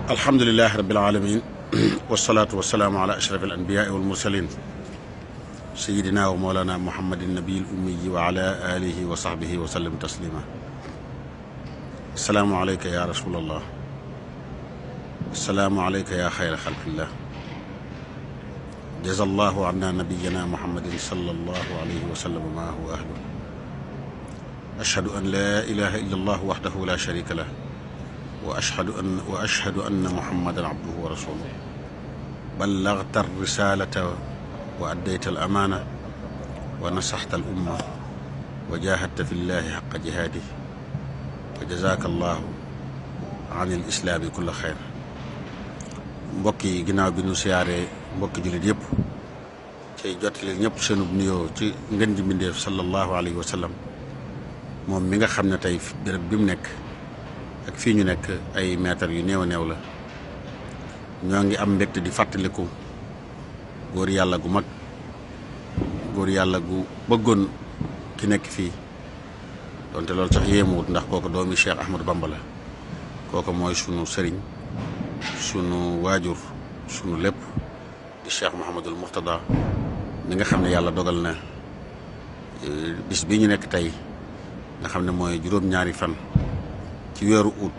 alhamdulilahi rabbil alamin wasalaatu wasalaamu ala ashraf al anbiyaai wal mursalin sayidina wa mawlana muhammadin nabiil ummiyi wa ala alihi wa sahbihi wa sallam taslima. asalaamu aleyka ya rasulallah, asalaamu aleyka ya xayra xalqillah, jazallahu anna nabiyana muhammadin sallallahu alayhi wa sallam ma huwa ahlu. ashhadu an la ilaha illa allah wahdahu la sharika lah wa ashhadu anna muhammadan abduhu wa rasuluh. ballagta risalata wa addayta al amaana wa nasaxta al umma wa jahadta fi llahi xaqa jihaadih wa jazaaka allahu an il islaami kulla xeyr. mbokk yi ginnaaw bi nu siyaaree mbokki jullit yëpp cay jottali ñëpp seenub nuyoo ci ngën ji mbindéef sallallahu alayhi wa sallam, moom mi nga xam ne tey béréb bi mu nekk ak fii ñu nekk ay mètre yu néew a néew la. ñoo ngi am mbégte di fàttaliku góor yàlla gu mag, góor yàlla gu bëggoon ki nekk fii, donte loolu sax yéemuwut ndax kooku doomi Cheikh Ahmadou Bamba la. kooku mooy sunu sëriñ, sunu waajur, sunu lépp di Cheikh Mouhamadul Mourtada mi nga xam ne yàlla dogal na bis bi ñu nekk tey nga xam ne mooy juróom-ñaari fan ci weeru août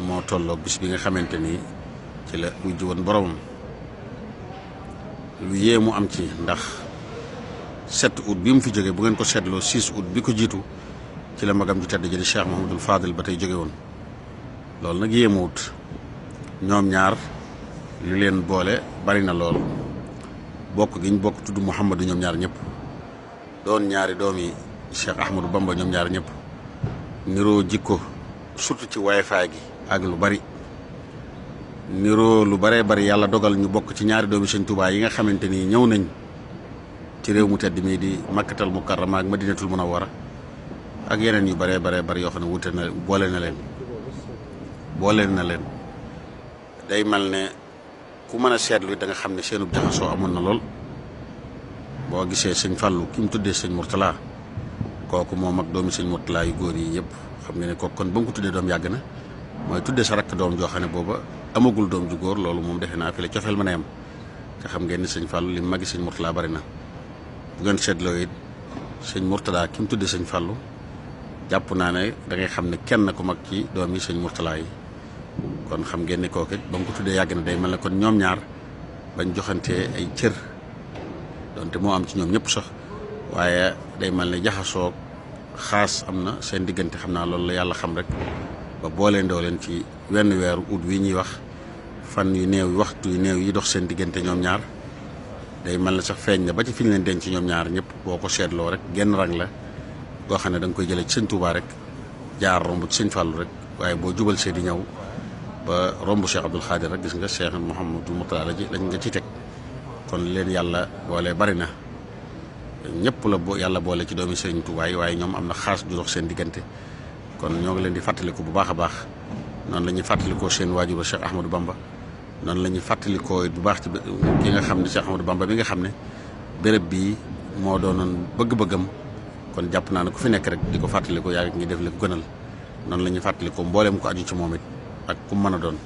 moo tolloog bis bi nga xamante ni ci la wujj woon boromam. lu yéemu am ci ndax 7 août bi mu fi jógee bu ngeen ko seetloo 6 août bi ko jiitu ci la magam ju tedd ji di Cheikh Mouhamadul Fadil ba tey jóge woon. loolu nag yéemuwut, ñoom ñaar li leen boole bari na lool. bokk gi ñu bokk tudd Mouhamadou ñoom ñaar ñëpp doon ñaari doomi Cheikh Ahmadou Bamba ñoom ñaar ñëpp niroo jikko surtout ci wifi gi ak lu bari niroo lu baree bari. yàlla dogal ñu bokk ci ñaari doomi Sëñ Tuubaa yi nga xamante ni ñëw nañ ci réew mu tedd mii di Makkatal Mukarrama ak Madinatul Munawwara ak yeneen yu baree bari yoo xam ne wute na boole na leen day mal ne ku mën a seetlu da nga xam ne seenub jaxasoo amoon na lool. boo gisee sëñ Fallou ki mu tuddee sëñ Mourtala, kooku moom ak doomi sëñ Mourtala yu góor yi yëpp xam nga ne kooku kon ba mu ko tuddee doom yàgg na. mooy tuddee sa rakk doom joo xam ne booba amagul doom ju góor, loolu moom defe naa fi la cofeel mën a yem. te xam ngeen ni sëñ Fallou li magi sëñ Mourtala bari na. bu ngeen seetloo it sëñ Mourtala ki mu tuddee sëñ Fallou jàpp naa ne da ngay xam ne kenn ku mag ci doom yi sëñ Mourtala yi. kon xam ngeen ne kooku ba mu ko tuddee yàgg na. day mel ne kon ñoom ñaar bañ joxantee ay cër donte moo am ci ñoom ñëpp sax, waaye day mel ne jaxasoo xaas am na seen diggante. xam naa loolu la yàlla xam rek ba booleendoo leen ci wenn weeru ut wi ñuy wax fan yu néew waxtu yu néew yi dox seen diggante ñoom ñaar. day mel ne sax feeñ na ba ci fi ñu leen denc ñoom ñaar ñëpp boo ko seetloo rek genn rang la goo xam ne da nga koy jëlee ci sëñ Touba rek jaar romb ci sëñ Fallou rek, waaye boo jubal see di ñëw ba romb Cheikh Abdoul Khadir rek gis nga Cheikh Mouhamadou Mourtada lañ nga ci teg. kon leen yàlla boole bari na, ñëpp la yàlla boole ci doomi Sëriñ Tuubaa yi, waaye ñoom am na xaas ju dox seen diggante. kon ñoo ngi leen di fàttaliku bu baax a baax. noonu la ñuy fàttalikoo seen waajur Cheikh Ahmadou Bamba, noonu la ñuy fàttalikoo bu baax ci ki nga xam ne Cheikh Ahmadou Bamba bi nga xam ne béréb bii moo doonoon bëgg-bëggam. kon jàpp naa ne ku fi nekk rek di ko fàttalikoo yaa ngi def li ko gënal. noonu la ñuy fàttalikoo mbooleem ko aju ci moom it ak ku mën a doon.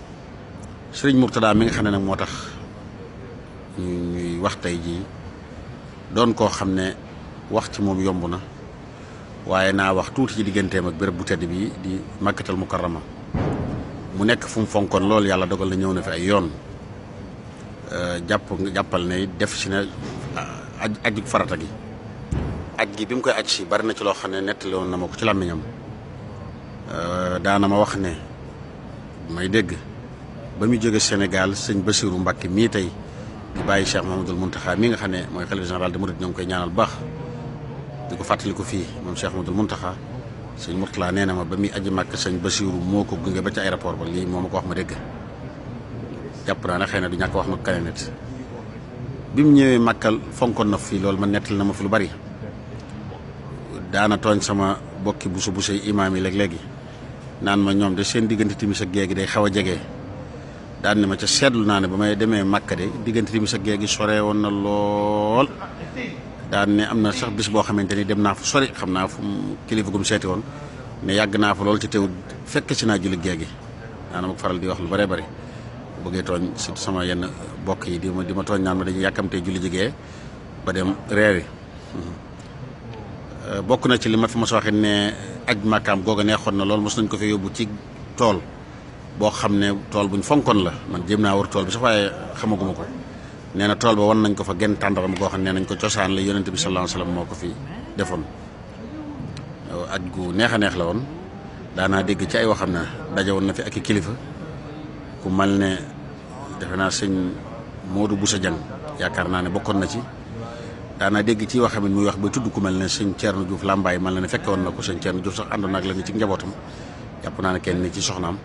Sëriñ Mourtada mi nga xam ne nag moo tax ñuy wax tey jii doon koo xam ne wax ci moom yomb na, waaye naa wax tuuti ci digganteem ak béréb bu tedd bii di Makkatal Mukarrama. mu nekk fu mu fonkoon loolu, yàlla dogal na ñëw na fi ay yoon. jàppal ne def si na aju farata gi. aj gi bi mu koy aj si bari na ci loo xam ne nettali woon na ma ko ci làmmiñam. daana ma wax ne may dégg ba muy jóge Sénégal sëñ Bassirou Mbacké mii tey di bàyyi Cheikh Mouhamadoul Mountakha mi nga xam ne mooy xalifa général des mourides, ñoo ngi koy ñaanal baax di ko fàttali ko fii moom Cheikh Mouhamadoul Mountakha. sëñ Mourtala nee na ma ba muy aji màkk sëñ Bassirou moo ko gunge ba ci aéroport ba. lii moo ma ko wax ma dégg. jàpp naa ne xëy na du ñàkk wax ma keneen nit. bi mu ñëwee màkkal fonkoon na fii loolu man nettali na ma fi lu bari. daana tooñ sama bokki busu imaam yi léeg-léegi naan ma ñoom de seen diggante timis ak gée gi day xaw a jege. daan ne ma ca seetlu naa ne ba may demee Màkka de diggante timis ak gée gi sore woon na lool. daan ne am na sax bis boo xamante ni dem naa fa sori, xam naa fu kilifa gum seeti woon ne yàgg naa fa lool ci teewul fekk si naa julli gee gi daana ma ko faral di wax lu bëree bëri bëggee tooñ surtout sama yenn bokk yi di ma tooñ naan ma dañuy yàkkamtee julli jigee ba dem reeri bokk na ci li ma fi mos a waxee ne aj màkkaam googa neexoon na lool mos nañ ko fi yóbbu ci tool boo xam ne tool buñ fonkoon la man jéem naa war tool bi sax waaye xamaguma ko nee na tool ba wan nañ ko fa genn tàndaram goo xam ne nee nañ ko cosaan la yonente bi sallallahu alayhi wasallam moo ko fi defoon aj gu neex a neex la woon daanaa dégg ci ay waxam ne daje woon na fi ak i kilifa ku mal ne defe naa sëñ Modou Boussa Dieng yaakaar naa ne bokkoon na ci daanaa dégg ci waxam it muy wax ba tudd ku mel ne sëñ Thierno Diouf Lambaye mal na ne fekke woon na ko sëñ Thierno Diouf sax àndoon ak lenn ci njabootam jàpp naa ne kenn ni ci soxnaam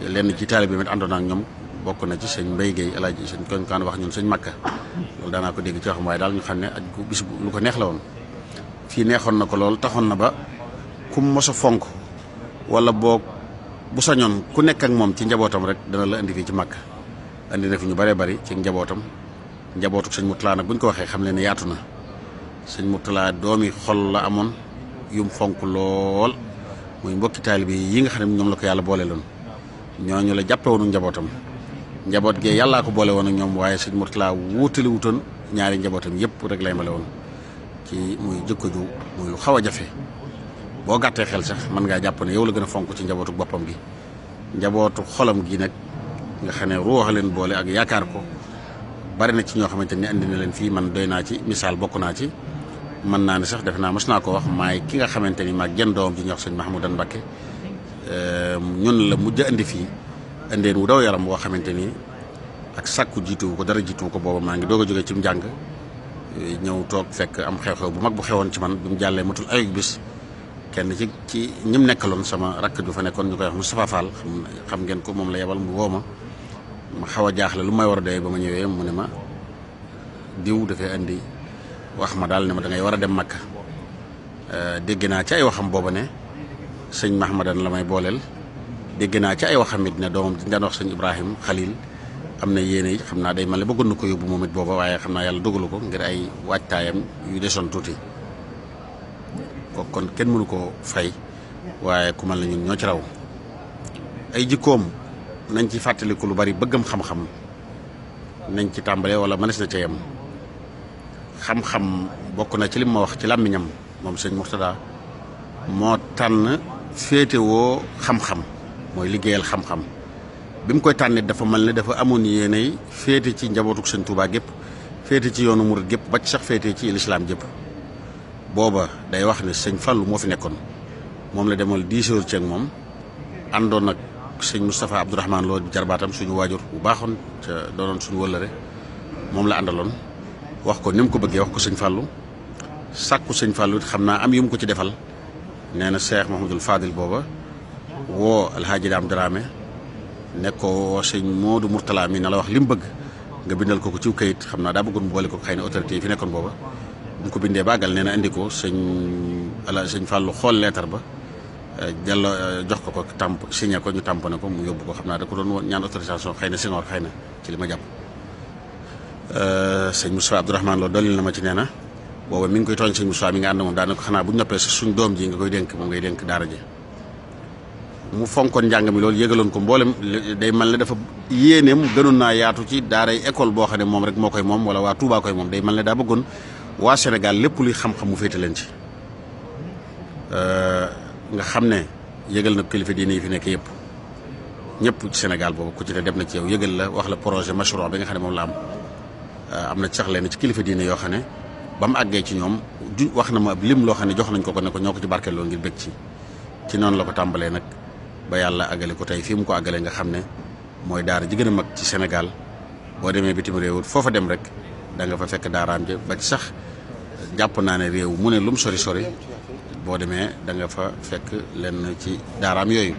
lenn ci taalibe bi àndoon ak ñoom bokk na ci sëñ Mbaye Guèye alaaji sëñ koñ kaan wax ñun sëñ Makka loolu daanaa ko dégg ci waxam waaye daal ñu xam ne aj gu bis lu ko neex la woon fii neexoon na ko lool taxoon na ba ku mos a fonk wala boog bu sañoon ku nekk ak moom ci njabootam rek dana la indi fii ci Makka indi na fi ñu bëree bëri ci njabootam njabootu sëñ Mourtala nag bu ñu ko waxee xam leen ne yaatu na sëñ Mourtala doomi xol la amoon yum fonk lool muy mbokki taalibe yi nga xam ne ñoom la ko yàlla boole loon ñooñu la jàppe woonu njabootam njaboot gee yàllaa ko boole woon ak ñoom waaye sëñ Mourtala wuutali wutoon ñaari njabootam yëpp rek lay male woon ci muy jikko ju muy lu xaw a jafe boo gàttee xel sax mën ngaa jàpp ne yow la gën a fonk ci njabootu boppam gi njabootu xolam gi nag nga xam ne ruuxa leen boole ak yaakaar ko bari na ci ñoo xamante ni andi na leen fii man doy naa ci misaal bokk naa ci mën naa ne sax defe naa mos naa ko wax maay ki nga xamante ni maag genn doomam ji ñuy wax sëñ Mahmoudan Mbacké ñun la mujj andi fii indeen wu daw yaram boo xamante ni ak sàkku jiituwu ko dara jiituwu ko booba maa ngi doog a jógee ci njàng ñëw toog fekk am xew-xew bu mag bu xewoon ci man bi mu jàllee matul ayug bis kenn ci ñim nekkaloon sama rakk ju fa nekkoon ñu koy wax Moustapha Fall xam ngeen ko moom la yebal mu woo ma xaw a jaaxle lu may war a doyee ba ma ñëwee mu ne ma diw dafay indi wax ma daal ne ma da ngay war a dem Makka dégg naa ci ay waxam booba ne sëñ Mahmadan la may booleel dégg naa ci ay waxam it ne doomam di daan wax sëñ Ibrahim Khalil am na yéene yi xam naa day mel ne bëggoon na ko yóbbu moom it booba waaye xam naa yàlla dogalu ko ngir ay waajtaayam yu desoon tuuti kon kenn mënu ko fay waaye ku mel ne ñun ñoo ci raw ay jikkoom nañ ci fàttaliku lu bari bëggam xam-xam nañ ci tàmbalee wala mënees na ca yem xam-xam bokk na ci li ma wax ci làmmiñam moom sëñ Mourtada moo tànn féetewoo xam-xam mooy liggéeyal xam-xam bi mu koy tànnit dafa mel ne dafa amoon yéenay féete ci njabootuk sëñ Touba gépp féete ci yoonu murid gépp ba ci sax féete ci lislaam gépp booba day wax ne sëñ Fallou moo fi nekkoon moom la demal 10 heures ceeg moom àndoon nag sëñ Moustapha Abdourahmane Lo jarbaatam suñu waajur bu baaxoon ca doonoon suñu wëllëre moom la àndaloon wax ko ni mu ko bëggee wax ko sëñ Fallou sàkku sëñ Fallou it xam naa am yu mu ko ci defal nee na Cheikh Mouhamadoul Fadil booba woo Alhaaji Daam Dramé ne ko sëñ Modou Mourtala mi na la wax li mu bëgg nga bindal ko ciw kayit xam naa daa bëggoon mu boole ko xëy na autorité yi fi nekkoon booba bu ñu ko bindee bàggal nee na indi ko sëñ Fallou xool leetar ba jàll jox ko tamp signé ko ñu tamponné ko mu yóbbu ko xam naa da ko doon ñaan autorisation xëy na Senghor xëy na ci li ma jàpp sëñ Moustapha Abdourahmane Lo dolli na ma ci nee na booba mi ngi koy tooñ sëñ Moustapha mi nga ànd moom daanaka xanaa bu ñu noppee suñ doom ji nga koy dénk moom ngay dénk daara ji mu fonkoon njàng mi loolu yëgaloon ko mboolem day mel ne dafa yéeneem gënoon naa yaatu ci daaray école boo xam ne moom rek moo koy moom wala waa Touba koy moom day mel ne daa bëggoon waa Sénégal lépp luy xam-xam mu féete leen ci nga xam ne yëgal na kilifa diine yi fi nekk yëpp ñëpp ci Sénégal boobu ku ci ne dem na ci yow yëgal la wax la projet mashru bi nga xam ne moom la am na ci sax leen ci kilifa diine yoo xam ne ba mu àggee ci ñoom wax na ma ab lim loo xam ne jox nañ ko ne ko ñoo ko ci barkeeloo ngir bëgg ci noonu la ko tàmbalee nag ba yàlla àggale ko tey fii mu ko àggalee nga xam ne mooy daara ji gën a mag ci Sénégal boo demee bitim réew foofa dem rek da nga fa fekk daaraam ja ba ci sax jàpp naa ne réew mu ne lu mu sori sori boo demee da nga fa fekk lenn ci daaraam yooyu